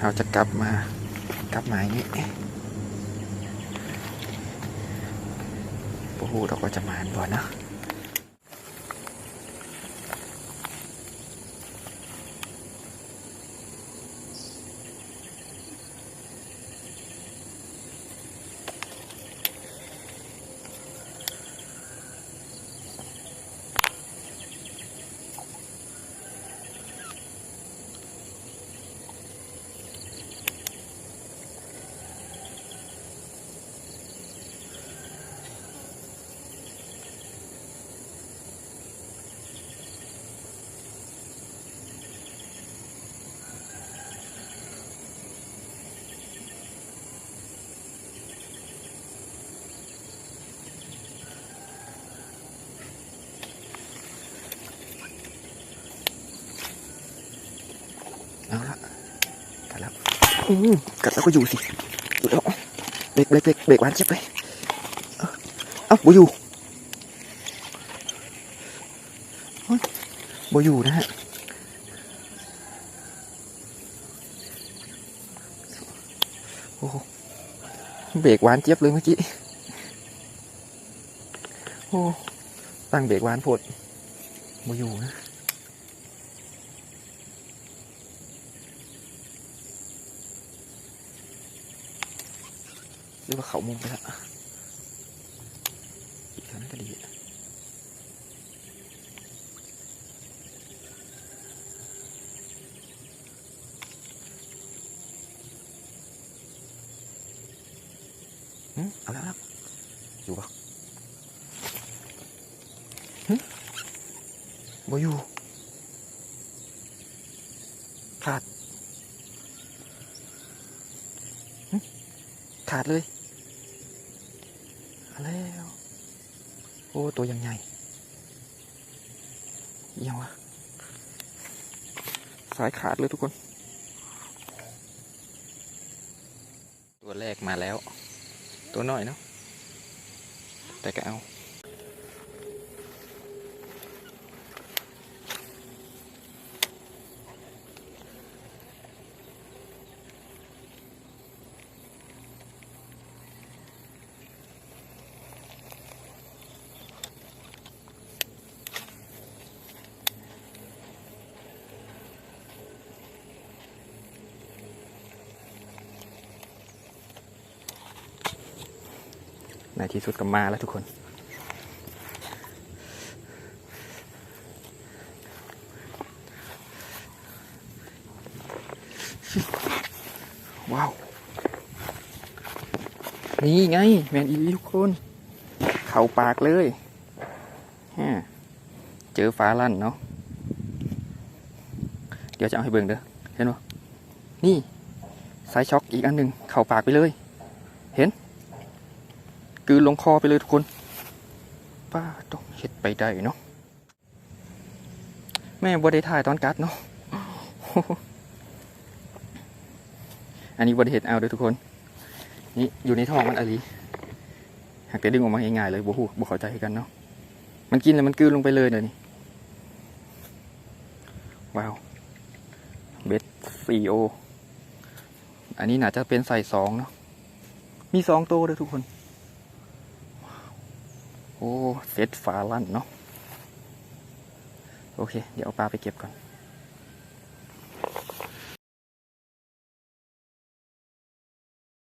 ເຮົາຈະກັບມາກັບໝາຍນີ້ ບໍ່ຮູ້ດອກວ່າຈະໝານບໍ່ເນາະ. ເອົາລະ ກັດແລ້ວ ອືມ ກັດແລ້ວກໍຢູ່ຊິ ຢູ່ແລ້ວ ເບກ ເບກ ເບກ ເບກຫວານຈຽບເລີຍ ເອົ້າ ບໍ່ຢູ່ ໂອ້ຍ ບໍ່ຢູ່ນະຮະ ໂອ້ໂຫ ເບກຫວານຈຽບເລີຍເມື່ອກີ້ ໂອ້ ຕັ້ງເບກຫວານໂພດ ບໍ່ຢູ່ນະ ຫຼືວ່າເຂົ້າມຸມໄປລະ ອີກທາງນັ້ນກໍດີ ຫຶ ເອົາແລ້ວ ເອົາແລ້ວ ຢູ່ບໍ່? ຫຶ ບໍ່ຢູ່ ຂາດ ຫຶ ຂາດເລີຍ ເອົາແລ້ວ ໂອ້ ຕົວຢ່າງໃຫຍ່ ອີ່ຫຍັງວະ ສາຍຂາດເລີຍທຸກຄົນ. ຕົວແລກມາແລ້ວ ຕົວນ້ອຍເນາະ ແຕ່ກໍເອົາ. ໃນທີ່ສຸດກໍມາແລ້ວທຸກຄົນ ວ້າວ ນີ້ໄງ ແມ່ນອີ່ຫຼີທຸກຄົນ ເຂົ້າປາກເລີຍ ຮະ ເຈີຝາລັນເນາະ ດຽວຈະເອົາໃຫ້ເບິ່ງເດີ ເຫັນບໍ່? ນີ້ ສາຍຊັອກອີກອັນໜຶ່ງ ເຂົ້າປາກໄປເລີຍ ເຫັນ? ກືນລົງຄໍໄປເລີຍທຸກຄົນ ປ້າດໂທ້ ເຮັດໄປໄດ້ເນາະ ແມ່ບໍ່ໄດ້ຖ່າຍຕອນກັດເນາະ ອັນນີ້ບໍ່ໄດ້ເຮັດເອົາເດີທຸກຄົນ ນີ້ຢູ່ໃນທ້ອງມັນອີ່ຫຼີ ຫາກແຕ່ດຶງອອກມາງ່າຍໆເລີຍ ບໍ່ຮູ້ ບໍ່ເຂົ້າໃຈຄືກັນເນາະ ມັນກິນແລ້ວມັນກືນລົງໄປເລີຍເດນີ້ ວ້າວ ເບັດສີ່ໂອ ອັນນີ້ໜ້າຈະເປັນໄຊສອງເນາະ ມີສອງໂຕເດີທຸກຄົນ ໂອ້ ເຊັດຝາລັນເນາະ ໂອເຄ ດຽວເອົາປາໄປເກັບກ່ອນ.